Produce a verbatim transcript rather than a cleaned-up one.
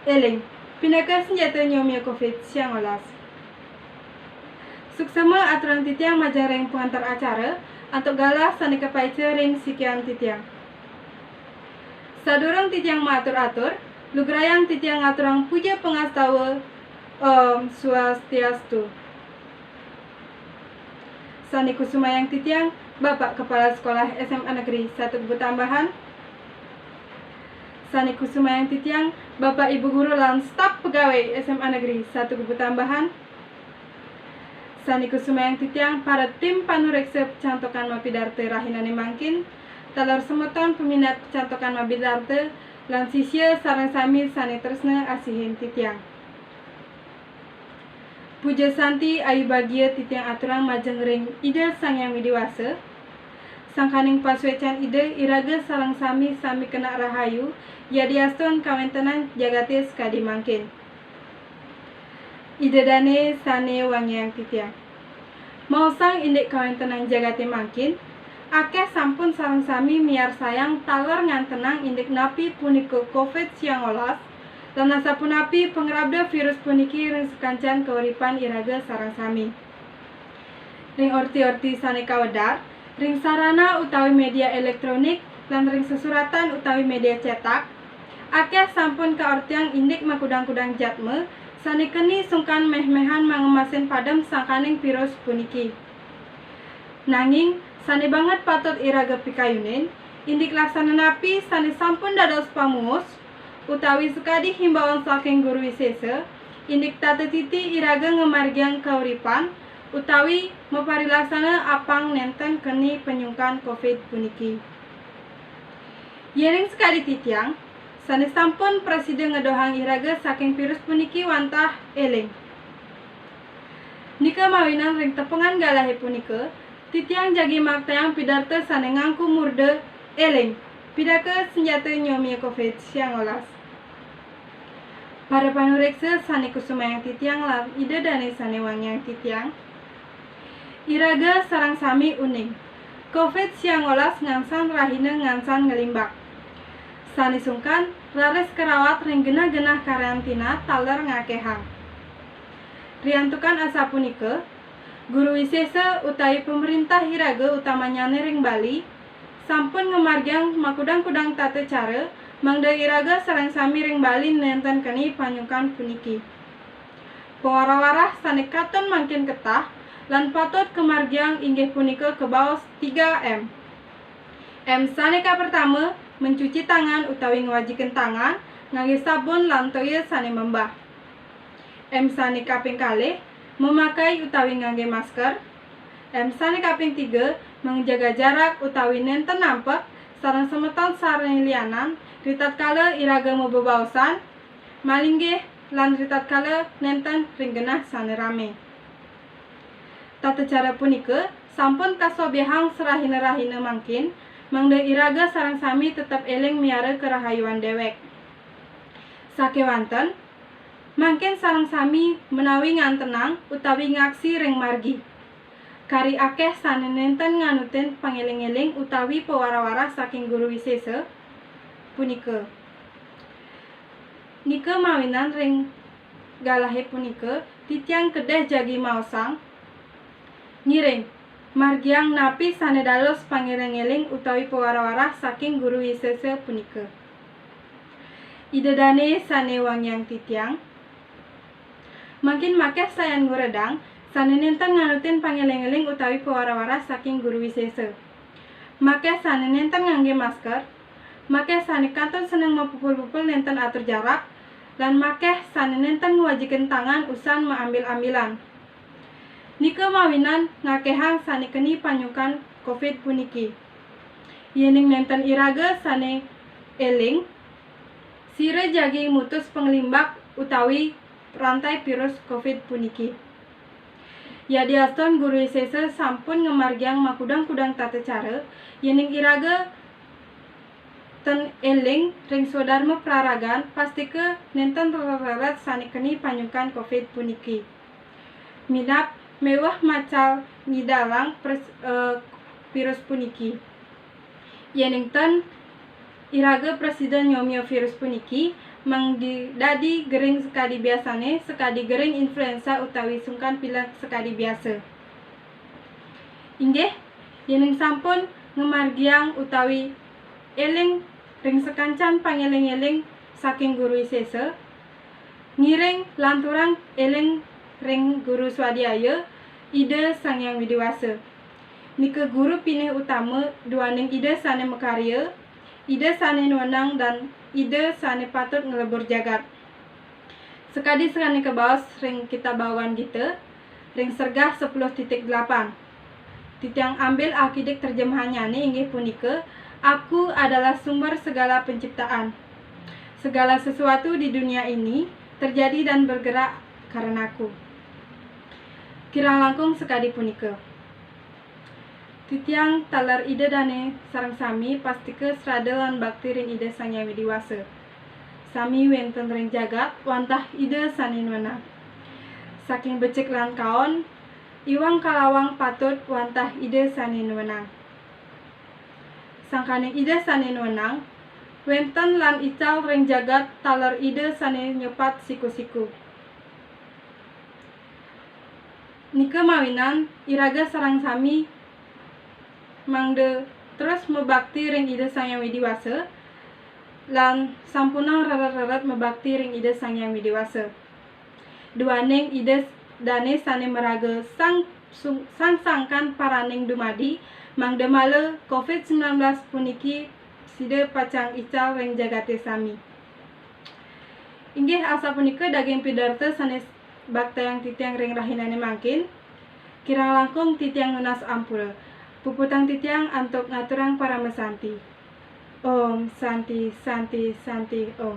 Eling, pinaka senjata nyomia covid siangolas. Suksema aturang titiang majeng ring pangantar acara, antuk galah sane kapaica ring sikian titiang. Sadurung titiang maatur-atur, lugrayang titiang ngaturang puja pangastawa, Om Swastiastu. Sane kusumayang titiang, Bapak Kepala Sekolah S M A Negeri satu Kubutambahan. Sane kusumayang titiang, Bapak Ibu Guru lan staf pegawai S M A Negeri satu Kubutambahan. Sane kusumayang titiang, para tim panureksa pecantokan mapidarta rahinane mangkin, taler semeton peminat pecantokan mapidarta, lan sisia sareng sami sane tresna asihin titiang. Puja santi ayu bagia titiang aturang majeng ring Ida Sang Hyang Widi Wasa. Sangkaning pasuecan Ida iraga sareng sami sami kena rahayu, yadiastun kawentenan jagate sakadi mangkin. Ida dane sane wangiang titiang. Maosang indik kawentenan jagate mangkin, akeh sampun sareng sami miarsayang taler ngantenang indik napi punika covid siangolas, lan asapunapi pangrabda virus puniki ring sakancan kauripan iraga sareng sami. Ring orti-orti sane kawedar, ring sarana utawi media elektronik, lan ring sesuratan utawi media cetak, akeh sampun kaortiang indik makudang-kudang jadma sane keni sungkan meh-mehan mangemasin padem sangkaning virus puniki. Nanging, sane banget patut iraga pikayunin, indik laksana napi sane sampun dados pamuus, utawi sakadi himbauan saking Guru Wisesa, indik tata titi iraga ngamargiang kauripan, utawi maparilaksana apang nenten keni panyungkan covid puniki. Yening sakadi titiang, sane sampun prasida ngedohang iraga saking virus puniki wantah eling. Nika mawinan ring tepengan galahe punika, titiang jagi maktayang pidarta sane ngangku murda eling, pinaka senjata nyomia covid siangolas. Para panureksa sane kusumayang titiang lan Ida dane sane wangiang titiang, iraga sareng sami uning, covid siangolas ngansan rahina ngansan nglimbak. Sane sungkan raris karawat ring genah-genah karantina taler ngakehang. Riantukan asapunika, Guru Wisesa utawi pamarentah iraga utamanyane ring Bali sampun ngamargiang makudang-kudang tata cara mangda iraga sareng sami ring Bali nenten keni panyungkan puniki. Pawara-warah sane katon mangkin ketah lan patut kamargiang inggih punika kabaos tiga M. M sane kapertama, mencuci tangan utawi ngwajikin tangan ngangge sabun lan toya sane membah. M sane kaping kalih, memakai utawi ngangge masker. M sane kaping tiga, menjaga jarak utawi nenten nampek sareng semeton sane lianan, ritatkala iraga mabebaosan, malinggih, lan ritatkala nenten ring genah sane rame. Tata cara punika sampun kasobyahang sarahina-rahina mangkin, mangda iraga sareng sami tetep eling miara karahayuan dewek. Sakewanten, mangkin sareng sami menawi ngantenang utawi ngaksi ring margi. Kari akeh sane nenten nganutin pangeling-eling utawi pawara-warah saking Guru Wisesa punika. Nika mawinan ring galahe punika, titiang kedeh jagi maosang, ngiring, margiang napi sane dados pangeling-eling utawi pawara-warah saking Guru Wisesa punika. Ida dane sane wangiang titiang, mangkin makeh sayan nguredang sane nenten nganutin pangeling-eling utawi pawara-warah saking Guru Wisesa. Makeh sane nenten ngangge masker, makeh sane kantun seneng mapupul-pupul nenten atur jarak, lan makeh sane nenten ngwajikin tangan usan maambil-ambilan. Nika mawinan ngakehang sane keni panyungkan covid puniki. Yening nenten iraga sane eling, sira jagi mutus panglimbak utawi rantai virus covid puniki. Yadiastun Guru Wisesa sampun ngamargiang makudang-kudang tata cara, yening iraga ten eling ring swadarma praragan, pastika nenten reredet sane keni panyungkan covid puniki. Minab meweh macal nyidalang pres-, eh, virus puniki. Yening ten Iraga prasida nyomia virus puniki, mangda dadi gering sakadi biasane, sakadi gering influenza utawi sungkan pilek sakadi biasa. Inggih, yening sampun ngamargiang utawi eling ring sakancan pangeling-eling saking Guru Isesa, ngiring lanturang eling ring Guru Swadhyaya, Ida Sang Hyang Widi Wasa. Nika guru pinih utama duaning Ida sane makarya, Ida sane nuenang dan Ida sane patut nglebur jagat. Sakadi sane kabaos ring Kitab Bhagwan Gita, ring sergah sepuluh titik delapan. Titiang ambil akidik terjemahannyane inggih punika, "Aku adalah sumber segala penciptaan. Segala sesuatu di dunia ini terjadi dan bergerak karenaku." Kirang langkung sakadi punika. Titiang taler Ida dane sareng sami pastika srada lan bakti ring Ida Sang Hyang Widi Wasa. Sami wenten ring jagat wantah Ida sane nuenang. Saking becik lan kaon, iwang kalawang patut wantah Ida sane nuenang. Sangkaning Ida sane nuenang, wenten lan ical ring jagat taler Ida sane nyepat siku-siku. Nika mawinan iraga sareng sami mangda terus mabakti ring Ida Sang Hyang Widi Wasa, lan sampunang rered-rered mabakti ring Ida Sang Hyang Widi Wasa. Duaning Ida dane sane maraga sang, sung- sang sangkan paraning dumadi, mangda mala covid sembilan belas puniki sida pacang ical ring jagate sami. Inggih asapunika daging pidarta sane baktayang titiang ring rahinane mangkin. Kirang langkung titiang nunas ampura. Puputang titiang antuk ngaturang paramasanti. Om Santi, Santi, Santi, Om.